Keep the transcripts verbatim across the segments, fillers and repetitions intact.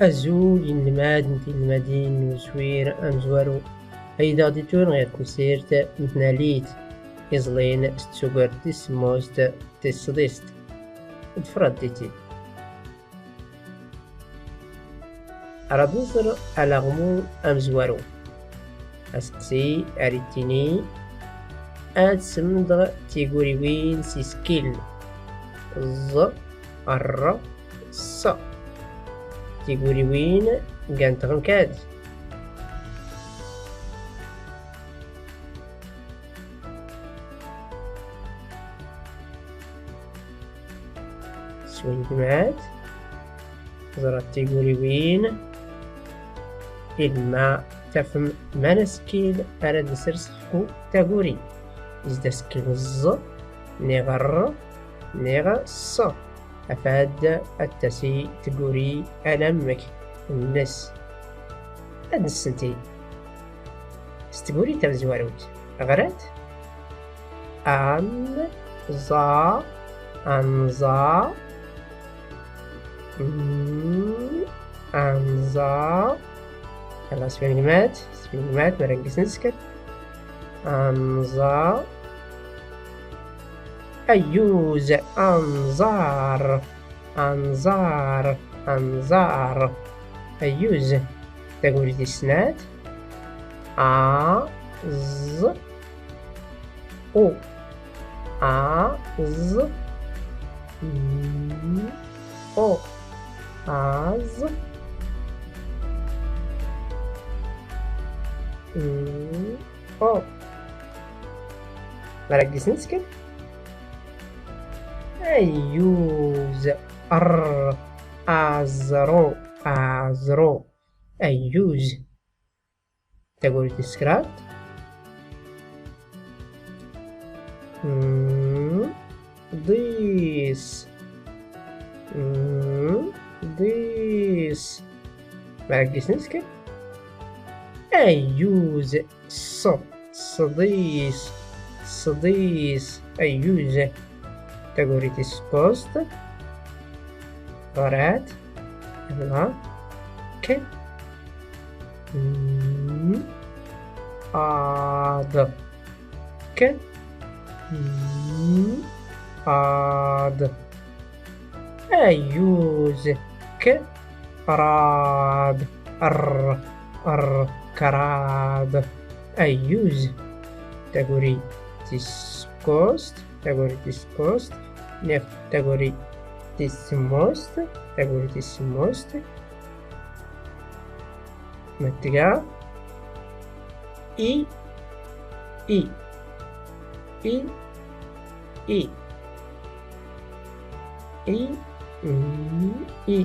Azul inelmaden d tinelmadin n uswir amezwaru, ay d aɣ-d-itun ɣer temsirt n tnalit, iẓlin s tsugert tis semmuset tis sḍist. Ḍfrat-tt-id. Rad nẓer alaɣmu amezwaru. Aseqsi ar ittini: ad semdeɣ tiguriwin s isekkilen ẓ, r, ṣ. Tiguriwin gant ɣ nkad. Swingmat, ẓrat tiguriwin. Ilma tafem man asekkil ara d-nsers ɣef ku taguri. Is d asekkil n ẓ, niɣ r, niɣ ṣ. Afad ad tasi tguri anamek nnes. Ad nessenti s tguri tamezwarut. Ɣrat. An, ẓa, anẓa. Mm, anẓa. Yalla, swingmat, swingmat, mara gis nsker. Anẓa. Ayyuz, anẓar, anẓar, anẓar. Ayyuz. Taguri tis snat. A, ẓ, u. A, ẓ, u. Aẓ, u, u. Mara gis nsker. Ayyuz, r, aẓru, aẓru. Ayyuz. Taguri tis kraḍt. Mm, ḍis. Mm, ḍis. Mara gis nsker. Ayyuz, ṣ, sḍis, sḍis. Ayyuz. Taguri tis kkuẓt. Ɣrat. Yalla. K, n, aḍ. K, n, aḍ. Ayyuz. K, raḍ. R, r, kraḍ. Ayyuz. Taguri tis kkuẓt. Taguri tis kkuẓt. Niɣ taguri tis semmust. Taguri tis semmust. Ma tga? I, i, i, i, i, i, i.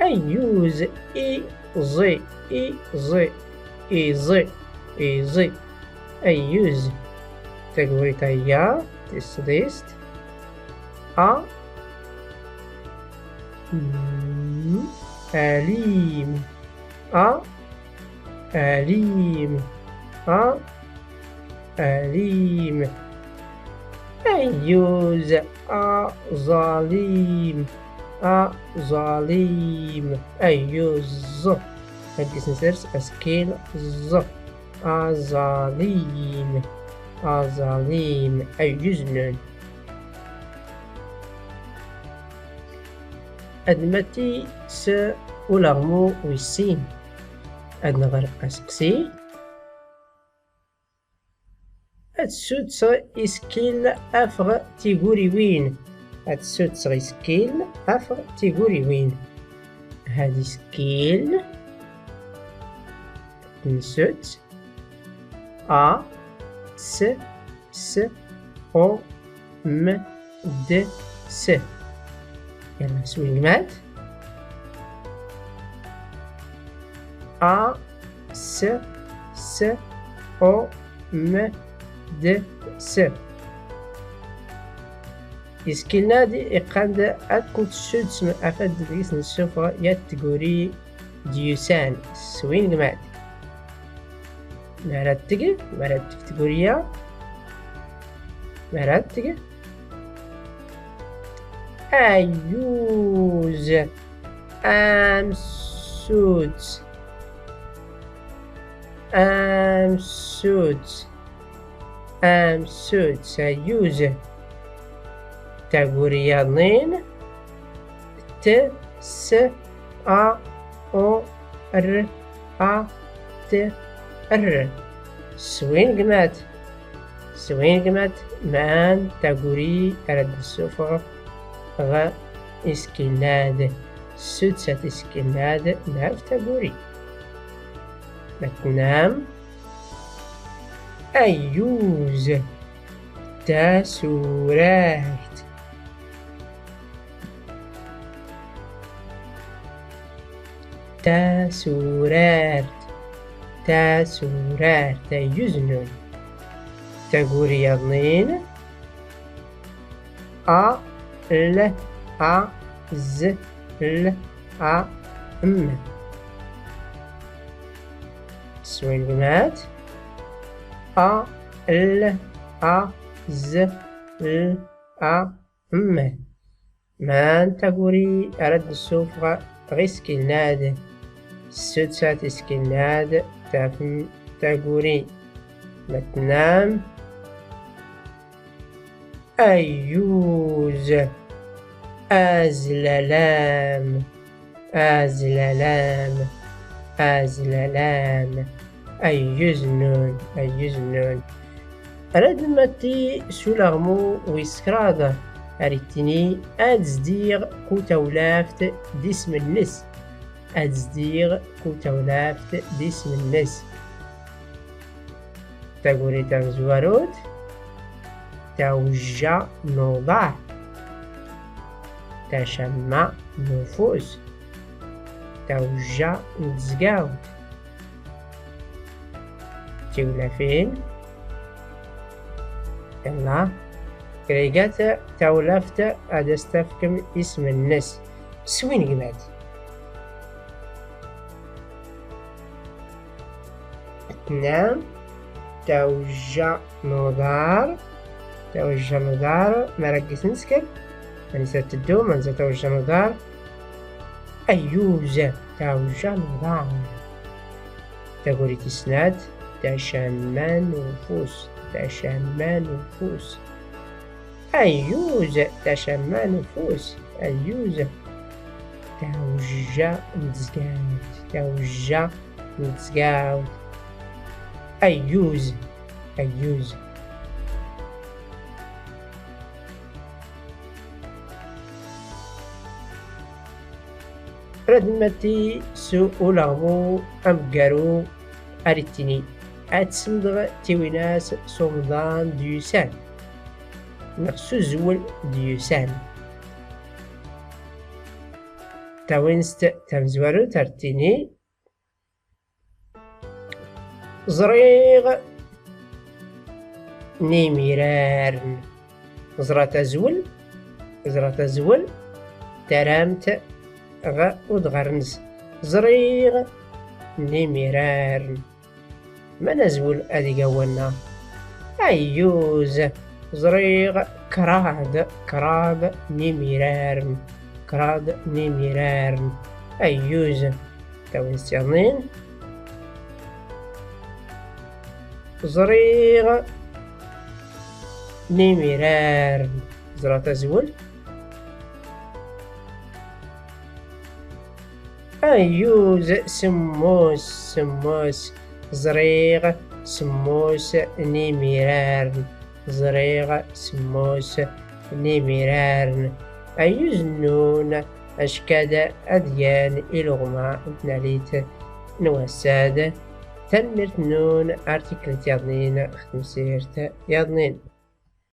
Ayyuz, i, ẓi, i, ẓi, i, ẓi, i, ẓi. Ayyuz. Taguri taya, tis sḍist. A, m, alim. A, alim. A, alim. Ayyuz, a, ẓalim. A, ẓalim. Ayyuz. Ad gis nsers asekkil ẓ. Aẓalim. Aẓalim. Ayyuz nnun. Ad nmati s ulaɣmu wis sin. Ad nɣer aseqsi. Ad sutseɣ isekkil afeɣ tiguriwin. Ad sutseɣ isekkil afeɣ tiguriwin. Had isekkil. Nsuts. A, s, s, o, m, d, s. Yalla, swingmat. A, s, s, o, m, d, s. Isekkiln-ad iqqan-d ad ten-tsudsem afad deg-s nessufeɣ yat tguri d-yusan. Swingmat. Mara tg, mara tg tguri-a? Mara tg? Ayyuz. Amsut. Amsut. Amsut. Ayyuz. Taguri yaḍnin. T, S, A, U, R, A, T, R. Swingmat. Swingmat man taguri ara d-ssufɣeɣ ɣ iskiln-ad. Sudsa tiskiln-ad naf taguri. Ma tnnam. Ayyuz. Tasurart. Tasurart. Tasurart. Ayyuz nnun. Taguri yaḍnin. A, L, A, Z, L, A, M. Swingmat. A, L, A, Z, L, A, M. Man taguri ara d-ssufɣeɣ ɣ iskiln-ad. Sudsa tiskiln-ad tafm taguri. Ma tnnam. Ayyuz. Azlalam. Azlalam. Azlalam. Ayyuz nnun. Ayyuz nnun. Rad nmatti s ulaɣmu wis kraḍ, ar ittini ad zdiɣ ku tawlaft d ism-nnes. Ad zdiɣ ku tawlaft d ism-nnes. Taguri tamzwarut, tawjja n uḍar. Tacamma n ufus. Tawjja n tezgawt. Tiwlafin. Yalla. Krigat tawlaft ad as-tafkem ism-nnes. Swingmat. Tnnam. Tawjja n uḍar. Tawjja n uḍar, ma ra gis nsker. Anisa teddu, manza tawjja n uḍar. Ayyuz. Tawjja n uḍar. Taguri tis snat, tacamma n ufus. Tacamma n ufus. Ayyuz. Tacamma n ufus. Ayyuz. Tawjja n tezgawt. Tawjja n tezgawt. Ayyuz. Ayyuz. Rad nmatti s ulaɣmu amggaru ar ittini ad tsmdɣ tiwinas s umḍan d-yusan neɣ s uzwel d-yusan. Tawinst tamzwarut ar ttini. Ẓriɣ n imiraren. Ẓrat azwel, ẓrat azwel, taramt ɣ udɣar-nnes. Ẓriɣ n imiraren. Man azwel ad ig awanna? Ayyuz. Ẓriɣ kraḍ, kraḍ n imiraren. Kraḍ n imiraren. Ayyuz. Tawinst yaḍnin. Ẓriɣ n imiraren. Ẓrat azwel. Ayyuz. Semmus, semmus. Ẓriɣ semmus n imiraren. Ẓriɣ semmus n imiraren. Ayyuz nnun. Ackad ad yan iluɣma n tnalit n wass-ad. Tanmmirt nnun ar tiklit yaḍnin ɣ tmsirt yaḍnin.